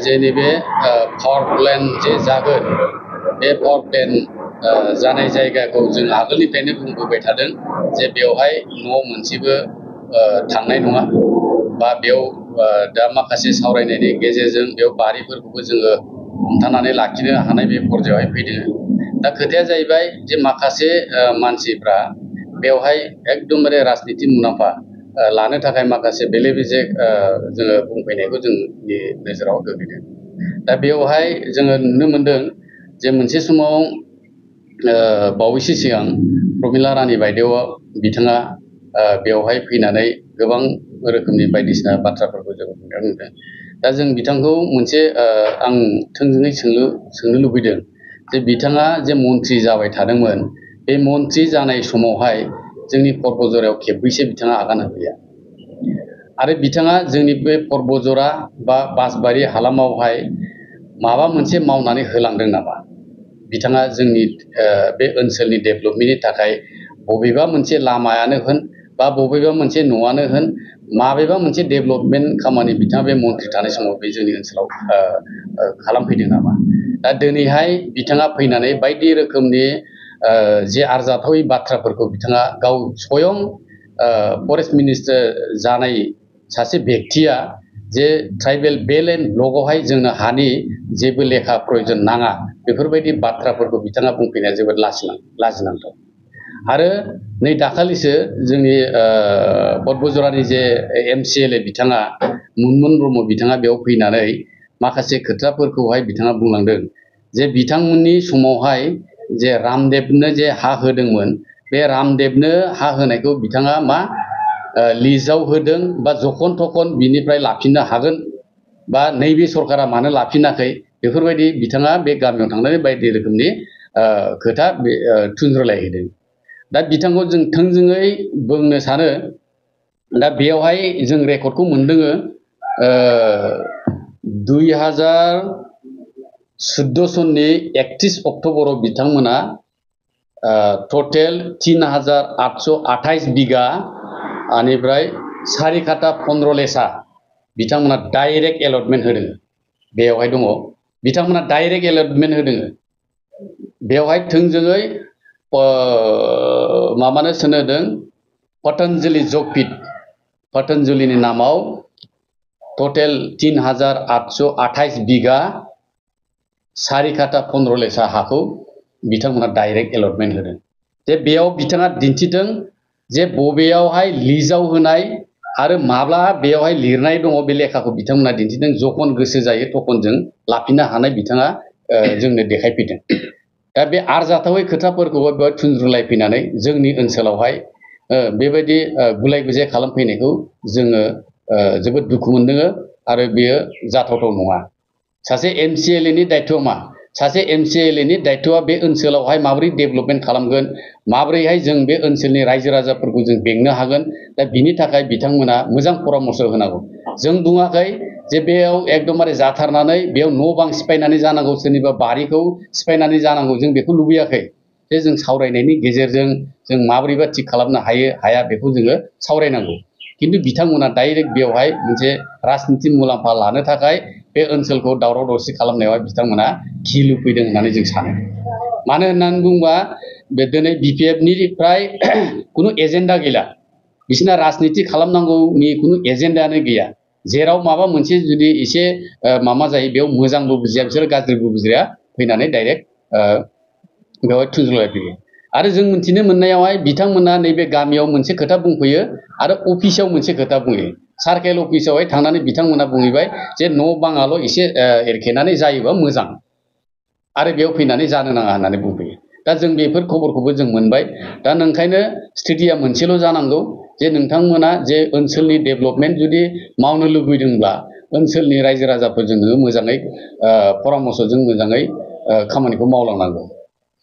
जे नैबे power plant जे जागोन बे पावार प्लेन्ट जानाय जायगाखौ जों आगोलनिफ्रायनो बुंबोबाय थादों जे बेवहाय न' मोनसेबो थांनाय नङा बा बेयाव दा माखासे सावरायनायनि गेजेरजों बेयाव बारिफोरखौबो जोङो हमथानानै लाखिनो हानाय बे पर्यायावहाय फैदों। दा खोथाया जाहैबाय जे माखासे मानसिफ्रा बेवहाय एकदमबारे राजनिति मुलाम्फा लानो थाखाय माखासे बेले बेजे जोङो बुंफैनायखौ जोंनि नोजोराव गोग्लैदों। दा बेवहाय जोङो नुनो मोनदों जे मोनसे समाव बावैसो सिगां प्रमिला रानी बायदेवआ बिथाङा बेवहाय फैनानै गोबां रोखोमनि बायदिसिना बाथ्राफोरखौ जों बुंनो नुदों। दा जों बिथांखौ मोनसे आं थोंजोङै सोंनो लुबैदों जे बिथाङा जे मन्थ्रि जाबाय थादोंमोन बे मन्थ्रि जानाय समावहाय जोंनि पर्बजरायाव खेबबैसो बिथाङा आगान होफैया आरो बिथाङा जोंनि बे पर्बजरा बा बासबारि हालामावहाय माबा मोनसे मावनानै होलांदों नामा? बिथाङा जोंनि बे ओनसोलनि डेभेलपमेन्टनि थाखाय बबेबा मोनसे लामायानो होन बा बबेबा मोनसे न'आनो होन माबेबा मोनसे डेभेलपमेन्ट खामानि बिथाङा बे मन्थ्रि थानाय समाव बे जोंनि ओनसोलाव खालामफैदों नामा? दा दिनैहाय बिथाङा फैनानै बायदि रोखोमनि जे आरजाथावै बाथ्राफोरखौ बिथाङा गाव स्वयं फरेस्ट मिनिस्टार जानाय सासे बेक्तिया जे ट्राइबेल बेल एन्ड ब्लकआवहाय जोंनो हानि जेबो लेखा प्रयजन नाङा बेफोरबायदि बाथ्राफोरखौ बिथाङा बुंफैनाया जोबोद लाजिनांथाव। आरो नै दाखालिसो जोंनि पर्बजरानि जे MCLA बिथाङा मुनमुन ब्रह्म बिथाङा बेयाव फैनानै माखासे खोथाफोरखौहाय बिथाङा बुंलांदों जे बिथांमोननि समावहाय जे रामदेबनो जे हा होदोंमोन बे रामदेबनो हा होनायखौ बिथाङा मा लिजआव होदों बा जखन थखन बिनिफ्राय लाफिननो हागोन बा नैबे सरकारा मानो लाफिनाखै बेफोरबायदि बिथाङा बे गामियाव थांनानै बायदि रोखोमनि खोथा थुनज्रोलायहैदों। दा बिथांखौ जों थोंजोङै बुंनो सानो दा बेयावहाय जों रेकर्डखौ मोनदों 2014 सननि 31 अक्ट'बराव बिथांमोना टटेल 3828 बिगा आनिफ्राय सारि खाथा 15 लेसा बिथांमोना डाइरेक्ट एलटमेन्ट होदों। बेयावहाय दङ बिथांमोना डाइरेक्ट एलटमेन्ट होदों। बेवहाय थोंजोङै माबानो थिनहोदों पतन्जलि जगपीठ पतन्जलिनि नामाव टटेल 3828 बिगा सारि खाथा 15 लेसा हाखौ बिथांमोना डाइरेक्ट एलटमेन्ट होदों। जे बेयाव बिथाङा दिन्थिदों जे बबेयावहाय लिजआव होनाय आरो माब्ला बेयावहाय लिरनाय दङ बे लेखाखौ बिथांमोना दिन्थिदों। जखन गोसो जायो तखनजों लाफिननो हानाय बिथाङा जोंनो देखायफैदों। दा बे आरजाथावै खोथाफोरखौबो बेयाव थुनज्रोलायफैनानै जोंनि ओनसोलावहाय बेबायदि गुलाय गुजाय खालामफैनायखौ जोङो जोबोद दुखु मोनदों आरो बेयो जाथावथाव नङा। सासे MCLA नि दायथ'आ मा? सासे MCLA नि दायथ'आ बे ओनसोलावहाय माबोरै डेभेलपमेन्ट खालामगोन माबोरैहाय जों बे ओनसोलनि रायजो राजाफोरखौ जों बेंनो हागोन दा बिनि थाखाय बिथांमोना मोजां परामर्श होनांगौ। जों बुङाखै जे बेयाव एकदमबारे जाथारनानै बेयाव न' बां सिफायनानै जानांगौ सोरनिबा बारिखौ सिफायनानै जानांगौ जों बेखौ लुबैयाखै। जे जों सावरायनायनि गेजेरजों जों माबोरैबा थिग खालामनो हाया बेखौ जोङो सावरायनांगौ। खिन्थु बिथांमोना डाइरेक्ट बेवहाय मोनसे राजनिति मुलाम्फा लानो थाखाय बे ओनसोलखौ दावराव दावसि खालामनायाव बिथांमोना खिलु फैदों होननानै जों सानो। मानो होननानै बुङोबा बे दिनै BPF निफ्राय खुनु एजेन्डा गैला। बिसोरना राजनिति खालामनांगौनि खुनु एजेन्डायानो गैया। जेराव माबा मोनसे जुदि एसे माबा जायो बेयाव मोजांबो बुजिया बिसोर गाज्रिबो बुजिया फैनानै डाइरेक्ट बेवहाय थुनज्रोलायफैयो। आरो जों मिथिनो मोननायावहाय बिथांमोना नैबे गामियाव मोनसे खोथा बुंफैयो आरो अफिसाव मोनसे खोथा बुङो। सार्केल अफिसावहाय थांनानै बिथांमोना बुंहैबाय जे न' बाङाल' एसे एरखेनानै जायोबा मोजां आरो बेयाव फैनानै जानो नाङा होननानै बुंफैयो। दा जों बेफोर खबरखौबो जों मोनबाय। दा नंखायनो स्थितिया मोनसेल' जानांगौ जे नोंथांमोना जे ओनसोलनि डेभेलपमेन्ट जुदि मावनो लुबैदोंब्ला ओनसोलनि रायजो राजाफोरजों मोजाङै परामर्शजों मोजाङै खामानिखौ मावलांनांगौ।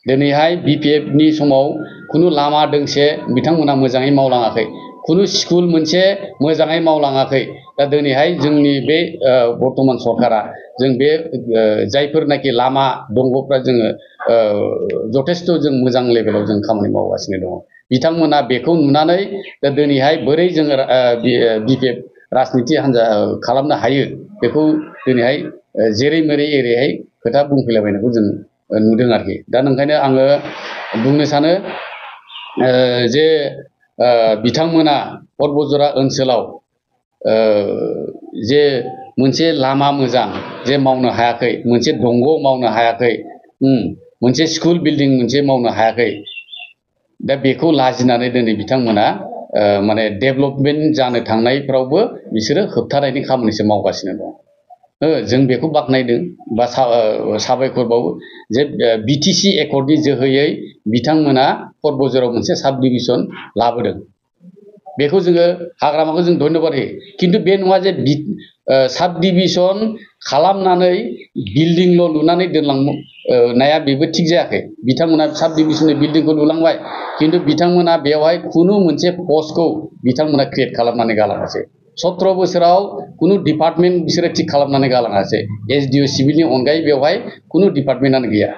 दिनैहाय BPF नि समाव खुनु लामा दोंसे बिथांमोना मोजाङै मावलाङाखै। खुनु स्कुल मोनसे मोजाङै मावलाङाखै। दा दिनैहाय जोंनि बे बर्तमान सरकारा जों बे जायफोरनाखि लामा दंग'फ्रा जोङो जथेस्थ' जों मोजां लेभेलाव जों खामानि मावगासिनो दङ। बिथांमोना बेखौ नुनानै दा दिनैहाय बोरै जोङो BPF राजनिति हान्जा खालामनो हायो बेखौ दिनैहाय जेरै मेरै एरैहाय खोथा बुंफैलाबायनायखौ जों नुदों आरोखि। दा नंखायनो आङो बुंनो सानो जे बिथांमोना पर्बतजरा ओनसोलाव जे मोनसे लामा मोजां जे मावनो हायाखै, मोनसे दंग' मावनो हायाखै, मोनसे स्कुल बिल्डिं मोनसे मावनो हायाखै, दा बेखौ लाजिनानै दिनै बिथांमोना माने डेभेलपमेन्ट जानो थांनायफ्रावबो बिसोरो होबथानायनि खामानिसो मावगासिनो दं। जों बेखौ बाख्नायदों बा साबायखर बावो जे बिटिसि एकर्डनि जोहैयै बिथांमोना पर्बतजराव मोनसे साब डिभिजन लाबोदों। बेखौ जोङो हाग्रामाखौ जों धन्यबाद होयो। खिन्थु बे नङा जे साब डिभिजन खालामनानै बिल्डिंल' लुनानै दोनलांनाया बेबो थिग जायाखै। बिथांमोना साब डिभिजननि बिल्डिंखौ लुलांबाय, खिन्थु बिथांमोना बेवहाय खुनु मोनसे पस्टखौ बिथांमोना क्रियेट खालामनानै गालाङासै। 17 बोसोराव खुनु डिपार्टमेन्ट बिसोरो थिग खालामनानै गालाङासै। एसडिअ सिभिलनि अनगायै बेवहाय खुनु डिपार्टमेन्टआनो गैया।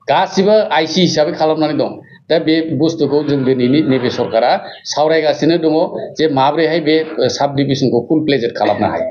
गासिबो आइसि हिसाबै खालामनानै दं। दा बे बुस्थुखौ जों दिनैनि नैबे सरकारा सावरायगासिनो दङ जे माब्रैहाय बे साब डिभिजनखौ फुल प्लेजेड खालामनो हायो।